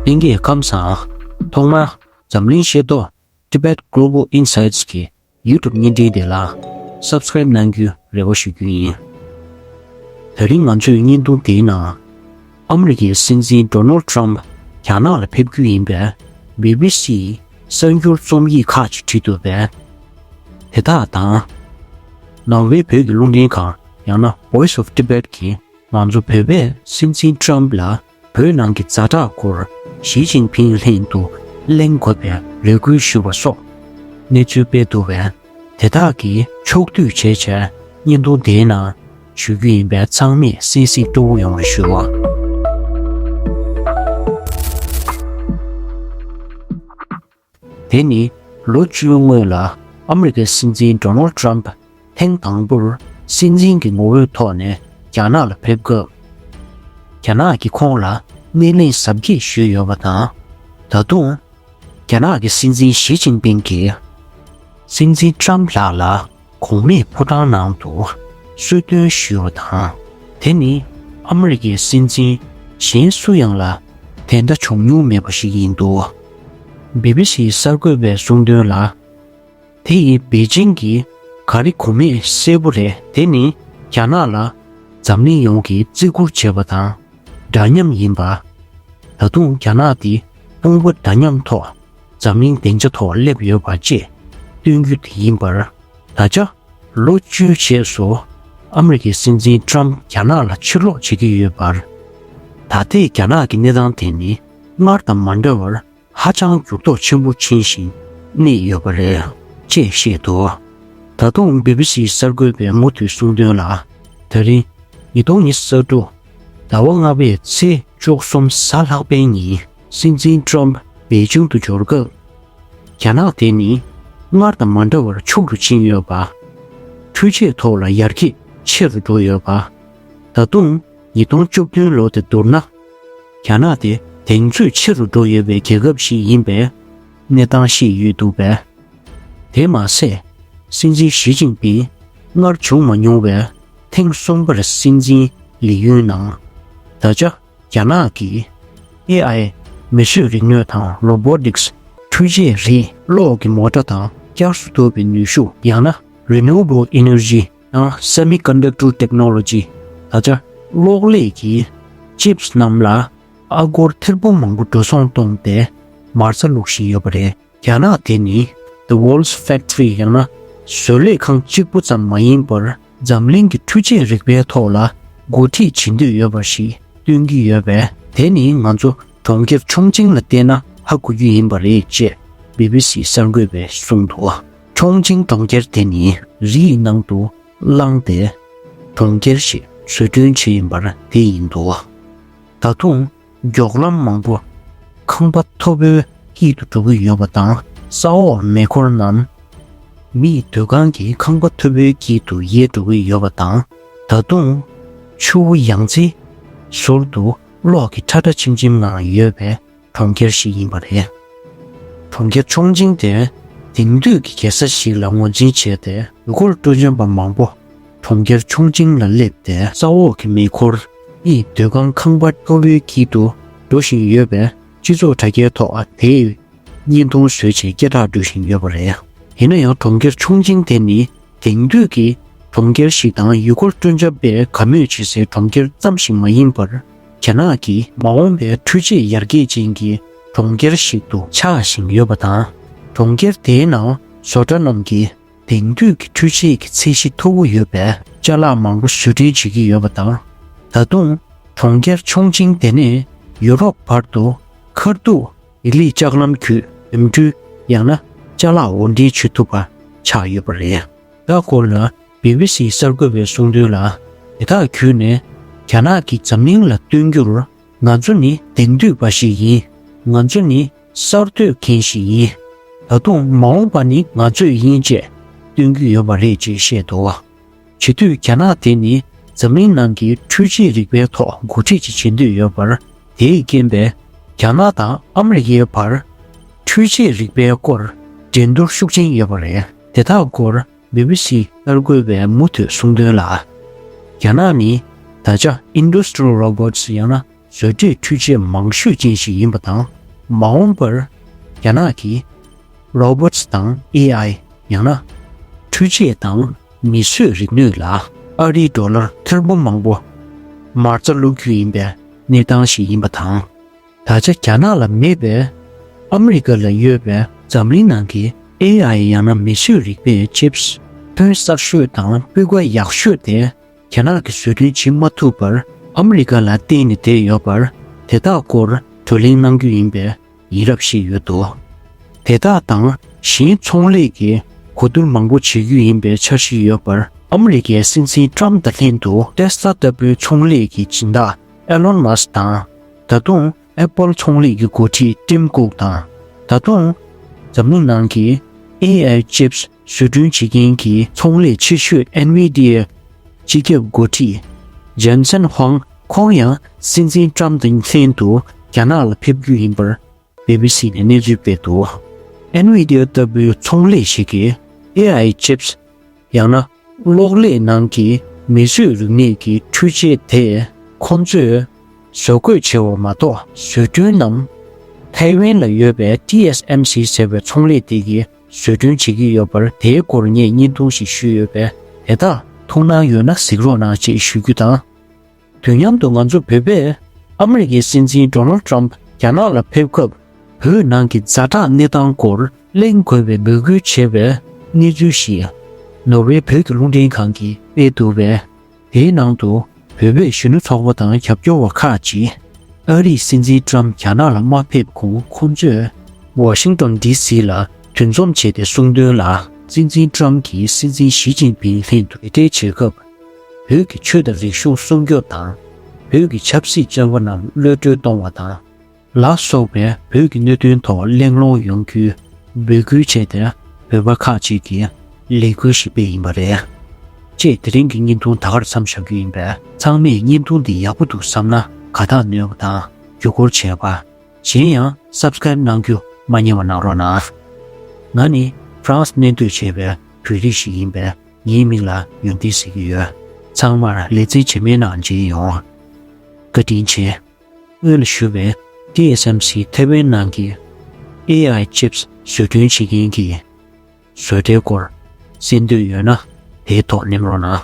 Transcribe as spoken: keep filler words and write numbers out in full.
ལྷན་རྒྱས་ཁམས་བཟང་། ཐོག་མར་འཛམ་གླིང་ཤེས་རྟོགས། Tibet Global Insights གི་YouTube བརྙན་འཕྲིན་དེ་ལ་Subscribe གནང་རྒྱུའི་རེ་བ་ཞུ་རྒྱུ་ཡིན། དེ་རིང་ང་ཚོའི་བརྙན་ཐུང་འདིའི་ནང་། ཨ་མི་རི་ཀའི་སྲིད་འཛིན་Donald Trump རྒྱ་ནག་ལ་ཕེབས་རྒྱུ་ཡིན་པས། བི་བི་སིའི་གསར་འགྱུར་རྩོམ་ཡིག་ཁག་ཅིག་བྲིས་འདུག་པས། དེ་དག་དང་། ནོར་ཝེ་བོད་ཀྱི་རླུང་འཕྲིན་ཁང་ཡང་ན་Voice of Tibet གིས་ང་ཚོ་བོད་པས་སྲིད་འཛིན་Trump ལ་བོད་ནང་གི་ཛ་དྲག་སྐོར་ཞི་ཅིན་ཕིང་ལྷན་དུ་གླེང་དགོས་པའི་རེ་སྐུལ་ཞུས་པ་སོགས་གནས་ཚུལ་སྤེལ་འདུག་པས། དེ་དག་གི་ཕྱོགས་བསྡུས་བྱས་བྱས་བརྙན་ཐུང་འདིའི་ནང་ཞུ་རྒྱུ་ཡིན་པས། ཚང་མས་གསན་གཟིགས་སྤྲོ་བོ་ཡོང་བའི་ཞུ་བ། དེ་ནི་ལོ་བཅུའི་སྔོན་ལ་ཨ་མི་རི་ཀའི་སྲིད་འཛིན་Donald Trump ཐེངས་དང་པོར་སྲིད་འཛིན་གྱི་ངོ་བོའི་ཐོག་ནས་རྒྱ་ནག་ལ་ཕེབས་སྐབས། རྒྱ་ནག་གིས་ཁོང་ལ་སྣེ་ལེན་གཟབ་རྒྱས་ཞུས་ཡོད་པ་དང་། ད་དུང་རྒྱ་ནག་གི་སྲིད་འཛིན་ཞི་ཅིན་ཕིང་གིས་སྲིད་འཛིན་Trump ལགས་ལ་གོང་མའི་ཕོ་བྲང་ནང་དུ་གསོལ་སྟོན་ཞུས་པ་དང་། དེ་ནི་ཨ་མི་རི་ཀའི་སྲིད་འཛིན་གཞན་སུ་ཡང་ལ་དེ་འདྲ་བྱུང་མྱོང་མེད་པ་ཞིག་ཡིན་འདུག། བི་བི་སིའི་གསར་འགོད་པས་གསུངས་དོན་ལ། དེ་ཡིས་པེ་ཅིང་གིས་ག་རེ་གོ་མེད་གསལ་པོ་རེད། དེ་ནི་རྒྱ་ནག་ལ་འཛམ་གླིང་ཡོངས་ཀྱིས་བརྩི་བཀུར་བྱེད་པ་དང་འདྲ་མཉམ་ཡིན་པ། ད་དུང་རྒྱ་ནག་དེ་དཔུང་པ་འདྲ་མཉམ་ཐོག་འཛམ་གླིང་སྡིངས་ཆ་ཐོག་སླེབས་ཡོད་པ་བཅས་སྟོན་རྒྱུ་དེ་ཡིན་པར། ད་ཆ་ལོ་བཅུའི་རྗེས་སུ་ཨ་མི་རི་ཀའི་སྲིད་འཛིན་Trump རྒྱ་ནག་ལ་ཕྱིར་ལོག་བྱེད་ཀྱི་ཡོད་པར། ད་ལྟའི་རྒྱ་ནག་གི་གནས་སྟངས་དེ་ནི་སྔར་དང་མ་འདྲ་བར། ཧ་ཅང་འགྱུར་ལྡོག་ཆེན་པོ་ཕྱིན་བཞིན་གནས་ཡོད་པ་རེད། ཅེས་བཤད་འདུག། ད་དུང་བི་བི་སིའི་གསར་འགོད་པས་མུ་མཐུད་གསུངས་དོན་ལ། ད་རིང་ཉིས་སྟོང་ཉི་ཤུ་རྩ་དྲུག་ཟླ་བ་ལྔ་པའི་ཚེས་བཅུ་གསུམ་གཟའ་ལྷག་པའི་ཉིན་སྲིད་འཛིན་Trump པེ་ཅིང་དུ་འབྱོར་སྐབས། རྒྱ་ནག་དེ་ནི་སྔར་དང་མ་འདྲ་བར་ཕྱུག་ཏུ་ཕྱིན་ཡོད་པ། འཕྲུལ་ཆས་ཐོག་ལ་ཡར་རྒྱས་ཆེ་རུ་འགྲོ་ཡོད་པ། ད་དུང་ཉིས་སྟོང་བཅུ་བདུན་ལོ་དེ་བསྡུར་ན། རྒྱ་ནག་དེ་གདེང་ཚོད་ཆེ་རུ་འགྲོ་ཡོད་པའི་རྒྱལ་ཁབ་ཞིག་ཡིན་པའི་གནས་སྟངས་ཤིག་ཡོད་འདུག་པས། དེ་མ་ཟད། སྲིད་འཛིན་ཞི་ཅིན་ཕིང་སྔར་བྱུང་མ་མྱོང་བའི་ཐེངས་གསུམ་པར་སྲིད་འཛིན་ལས་ཡུན་ནང་། ད་ཆ་རྒྱ་ནག་གིས་ཨེ་ཨའི་མིས་བཟོས་རིག་ནུས་དང་Robotics འཕྲུལ་ཆས་རིགས། གློག་གི་མོ་ཊ་དང་བསྐྱར་གསོ་ཐུབ་པའི་ནུས་ཤུགས། ཡང་ན་Renewable Energy ཡང་Semiconductor Technology ད་ཆ་གློག་ཀླད་ཀྱི་Chips རྣམས་ལ་ཨ་སྒོར་ཐེར་འབུམ་མང་པོ་འགྲོ་སོང་བཏོན་ཏེ་མ་རྩ་བླུགས་བཞིན་ཡོད་པ་རེད། རྒྱ་ནག་དེ་ནི་The World's Factory ཡང་ན་བཟོ་ལས་ཁང་གཅིག་པུ་ཙམ་མ་ཡིན་པར། འཛམ་གླིང་གི་འཕྲུལ་ཆས་རིག་པའི་ཐོག་ལ་འགོ་ཁྲིད་བྱེད་འདོད་ཡོད་པ་ཞིག་སྟོན་གྱི་ཡོད་པས། དེ་ནི་ང་ཚོ་གྲོང་ཁྱེར་ཆོང་ཅིང་ལ་བལྟས་ན་ཧ་གོ་རྒྱུ་ཡིན་པ་རེད་ཅེས་བི་བི་སི་གསར་འགོད་པས་གསུངས་འདུག། ཆོང་ཅིང་གྲོང་ཁྱེར་དེ་ནི་རི་ཡི་ནང་དུ་བླངས་ཏེ་གྲོང་ཁྱེར་ཞིག་བཟོ་སྐྲུན་བྱས་ཡིན་པར་དེ་ཡིན་འདུག། ད་དུང་། མགྱོགས་ལམ་མང་པོ་ཁང་པ་མཐོ་པོའི་དཀྱིལ་དུ་འགྲོ་གི་ཡོད་པ་དང་། ས་འོག་མེ་འཁོར་རྣམས་མིའི་སྡོད་ཁང་གི་ཁང་པ་མཐོ་པོའི་དཀྱིལ་དུ་ཡལ་འགྲོ་གི་ཡོད་པ་དང་། ད་དུང་ཆུ་བོ་ཡང་རྩེའི་ཟུར་དུ་གློག་གི་ཁྲ་ཁྲ་ཆེམ་ཆེམ་ངང་ཡོད་པའི་གྲོང་ཁྱེར་ཞིག་ཡིན་པ་རེད། གྲོང་ཁྱེར་ཆོང་ཅིང་དེ་དེང་དུས་ཀྱི་རྒྱལ་ས་ཞིག་ལ་ངོས་འཛིན་བྱས་ཏེ། ཡུལ་སྐོར་སྤྲོ་འཆམ་པ་མང་པོ་གྲོང་ཁྱེར་ཆོང་ཅིང་ལ་སླེབས་ཏེ། ས་འོག་གི་མེ་འཁོར་གྱི་སྡོད་ཁང་ཁང་པ་མཐོ་པོའི་དཀྱིལ་དུ་འགྲོ་བཞིན་ཡོད་པས། སྤྱི་ཚོགས་དྲ་རྒྱའི་ཐོག་དེའི་བརྙན་ཐུང་བཟོས་བྱས་སྐད་གྲགས་འགྲོ་བཞིན་ཡོད་པ་རེད། ཡིན་ན་ཡང་། གྲོང་ཁྱེར་ཆོང་ཅིང་དེ་ནི་དེང་དུས་ཀྱི་གྲོང་ཁྱེར་ཞིག་དང་། ཡུལ་སྐོར་སྤྲོ་འཆམ་པས་དགའ་མོས་བྱེད་སའི་གྲོང་ཁྱེར་ཙམ་ཞིག་མ་ཡིན་པར། རྒྱ་ནག་གི་མ་འོངས་པའི་འཕྲུལ་ཆས་ཡར་རྒྱས་ཅན་གྱི་གྲོང་ཁྱེར་ཞིག་ཏུ་ཆགས་བཞིན་ཡོད་པ་དང་། གྲོང་ཁྱེར་དེའི་ནང་བཟོ་གྲྭ་རྣམས་ཀྱིས་དེང་དུས་ཀྱི་འཕྲུལ་ཆས་ཀྱི་ཚད་གཞི་མཐོ་པོ་ཡོད་པའི་ཅ་ལག་མང་པོ་བཟོ་སྐྲུན་བྱེད་ཀྱི་ཡོད་པ་དང་། ད་དུང་གྲོང་ཁྱེར་ཆོང་ཅིང་དེ་ནས་ཡུ་རོབ་བར་དུ་མཁར་གདུགས་ཡིག་ལིག་ལྕགས་ལམ་བརྒྱུད་འགྲིམ་འགྲུལ་ཡང་ན་ཅ་ལག་དབོར་འདྲེན་བྱེད་ཐུབ་པ་ཆགས་ཡོད་པ་རེད། ད་སྐོར་ལ་བི་བི་སི་གསར་འགོད་པས་གསུངས་དོན་ལ། དེ་དག་བརྒྱུད་ནས་རྒྱ་ནག་གིས་འཛམ་གླིང་ལ་སྟོན་རྒྱུར། ང་ཚོ་ནི་དེང་དུས་པ་ཞིག་ཡིན། ང་ཚོ་ནི་གསར་གཏོད་མཁན་ཞིག་ཡིན། ད་དུང་མ་འོངས་པ་ནི་ང་ཚོས་ཡིན་ཅེས་སྟོན་གྱི་ཡོད་པ་རེད་ཅེས་བཤད་འདུག། བྱེད་དུས་རྒྱ་ནག་དེ་ནི་འཛམ་གླིང་ནང་གི་འཕྲུལ་ཆས་རིག་པའི་ཐོག་འགོ་ཁྲིད་ཅིག་བྱེད་འདོད་ཡོད་པར། དེའི་རྐྱེན་པས་རྒྱ་ནག་དང་ཨ་མི་རི་ཀའི་བར་འཕྲུལ་ཆས་རིག་པའི་སྐོར་འགྲན་བསྡུར་ཤུགས་ཆེན་ཡོད་པ་རེད། དེ་དག་སྐོར་བི་བི་སི་གསར་འགོད་པས་མུ་མཐུད་གསུངས་དོན་ལ། རྒྱ་ནག་ནི་ད་ཆ་Industrial Robots ཡང་ན་བཟོ་གྲྭའི་འཕྲུལ་ཆས་མང་ཤོས་ཅན་ཞིག་ཡིན་པ་དང་ མ་འོངས་པར་རྒྱ་ནག་གིས་རོ་བོ་ཊི་དང་ཨེ་ཨའི་ཡང་ན་འཕྲུལ་ཆས་དང་མིས་བཟོས་རིག་ནུས་ལ་ཨ་རིའི་ཌོ་ལར་ཐེར་འབུམ་མང་པོ་མ་རྩ་བླུག་རྒྱུ་ཡིན་པའི་གནས་སྟངས་ཤིག་ཡིན་པ་དང་། ད་ཆ་རྒྱ་ནག་ལ་མེད་པའི་ཨ་མི་རི་ཀ་ལ་ཡོད་པའི་འཛམ་གླིང་ནང་གི་ཨེ་ཨའི་ཡང་ན་མིས་བཟོས་རིག་པའི་ཅིབ་སི་ཐོན་གསར་ཤོས་དང་སྤུས་ཀ་ཡག་ཤོས་དེ་རྒྱ་ནག་གིས་བཟོ་སྐྲུན་བྱེད་མ་ཐུབ་པར་ཨ་མི་རི་ཀ་ལ་བརྟེན་ནས་བསྡད་ཡོད་པར། དེ་དག་སྐོར་བགྲོ་གླེང་གནང་རྒྱུ་ཡིན་པའི་ཡིན་རབས་བཤད་ཡོད་འདུག་དེ་དག་དང་གཞན་ཚོང་ལས་ཀྱི་གོ་བསྡུར་མང་པོ་བྱེད་རྒྱུ་ཡིན་པའི་འཆར་གཞི་ཡོད་པར། ཨ་མི་རི་ཀའི་སྲིད་འཛིན་ཊམ་དང་ལྷན་དུ་ཏེ་སི་ལ་ལྟ་བུའི་ཚོང་ལས་ཀྱི་སྦྱིན་བདག་ཨེ་ལོན་མཱ་སི་དང་། ད་དུང་ཨེ་པལ་ཚོང་ལས་ཀྱི་འགོ་ཁྲིད་ཊིམ་ཀུག་དང་། ད་དུང་འཛམ་གླིང་ནང་གི་ཨེ་ཨའི་ཅིབ་སི་བཟོ་སྐྲུན་བྱེད་མཁན་གྱི་ཚོང་ལས་ཆེ་ཤོས་ཨེན་ཝི་ཌི་ཨའི་སྤྱི་ཁྱབ་འགོ་ཁྲིད་ཇན་སན་ཧུང་ཁོང་ཡང་སྲིད་འཛིན་ཊམ་དང་ལྷན་དུ་རྒྱ་ནག་ལ་ཕེབས་རྒྱུ་ཡིན་པར་བི་བི་སི་ནས་གནས་ཚུལ་སྤེལ་འདུག་ཨེན་ཝི་ཌི་ཨའི་ལྟ་བུའི་ཚོང་ལས་ཤིག་གིས་ཨེ་ཨའི་ཅིབ་སི་ཡང་ན་གློག་ཀླད་ནང་གི་མིས་བཟོས་རིག་གནས་ཀྱི་འཕྲུལ་ཆས་དེ་ཁོང་ཚོས་བཟོ་བཀོད་བྱས་པ་མ་གཏོགས། བཟོ་སྐྲུན་ནམ་ཐའེ་ཝན་ལ་ཡོད་པའི་ཊི་ཨེས་ཨེམ་སི་ཟེར་བའི་ཚོང་ལས་དེ་གིས་བཟོ་སྐྲུན་བྱེད་ཀྱི་ཡོད་པར། དེའི་སྐོར་ངས་བརྙན་ཐུང་ཞིག་ཞུས་ཡོད་པས། དེ་དག་མཐོང་སྣང་ཡོད་ན་གཟིགས་རོགས་གནང་ཞེས་ཞུ་རྒྱུ་དང་། དུས་མཉམ་དུ་ང་ཚོ་བོད་པས་ཨ་མི་རི་ཀའི་སྲིད་འཛིན་ཌོ་ནལ་ཊམ་རྒྱ་ནག་ལ་ཕེབས་སྐབས་བོད་ནང་གི་ཛ་དྲག་གནས་སྟངས་སྐོར་གླེང་དགོས་པའི་འབོད་སྐུལ་བྱས་པའི་གནས་ཚུལ་ཞིག་ནོར་ཝེ་བོད་ཀྱི་རླུང་འཕྲིན་ཁང་གིས་སྤེལ་འདུག་པས། དེའི་ནང་དུ་བོད་པའི་གཞོན་ནུ་ཚོགས་པ་དང་རྒྱབ་སྐྱོར་བ་ཁག་ཅིག་ཨ་རིའི་སྲིད་འཛིན་ཊམ་རྒྱ་ནག་ལ་མ་ཕེབས་གོང་ཁོང་ཚོས་ཝ་ཤིང་ཏོན་ཌི་སི་ལ་འདུ་འཛོམས་བྱས་ཏེ་གསུངས་དོན་ལ། སྲིད་འཛིན་ཊམ་གྱིས་སྲིད་འཛིན་ཞི་ཅིན་ཕིང་ལྷན་དུ་མཇལ་འཕྲད་བྱེད་སྐབས། བོད་ཀྱི་ཆོས་དང་རིག་གཞུང་སྲུང་སྐྱོབ་དང་། བོད་ཀྱི་ཆབ་སྲིད་བཙོན་པ་རྣམས་གློད་གྲོལ་གཏོང་བ་དང་ལ་སོགས་པའི་བོད་ཀྱི་གནད་དོན་ཐོག་གླེང་སློང་ཡོང་རྒྱུའི་འབོད་སྐུལ་བྱས་ཏེ། བོད་པ་ཁག་ཅིག་གིས་ལས་འགུལ་ཞིག་སྤེལ་ཡིན་པ་རེད། ཅེས་དེ་རིང་གི་བརྙན་ཐུང་ད་གར་མཚམས་བཞག་རྒྱུ་ཡིན་པས། ཚང་མས་བརྙན་ཐུང་འདི་ཡག་པོ་འདུག་བསམ་ན་དགའ་རྟགས་གནོན་པ་དང་བརྒྱུད་སྐུར་བྱས་པ། གཞན་ཡང་སབ་སི་ཀ་རེབ་གནང་རྒྱུ་མ་བསྙེལ་བ་གནང་རོགས་གནང་། ང་ནི་ཧྥ་རན་སི་གནས་སྡོད་བྱས་པའི་བོད་རིགས་ཤིག་ཡིན་པས། ངའི་མིང་ལ་ཡོན་ཏན་ཟེར་གྱི་ཡོད། ཚང་མར་ལེ་ཚན་རྗེས་མའི་ནང་མཇལ་ཡོང་། བཀའ་དྲིན་ཆེ། སྔོན་ལ་ཞུས་པའི་ཊི་ཨེས་ཨེམ་སི་ཐའེ་ཝན་ནང་གི་ཨེ་ཨའི་ཅིབ་སི་བཟོ་སྐྲུན་བྱེད་མཁན་གྱི་བཟོ་གྲྭའི་སྐོར་གསན་འདོད་ཡོད་ན། དེའི་ཐོག་མནན་རོགས་གནང་།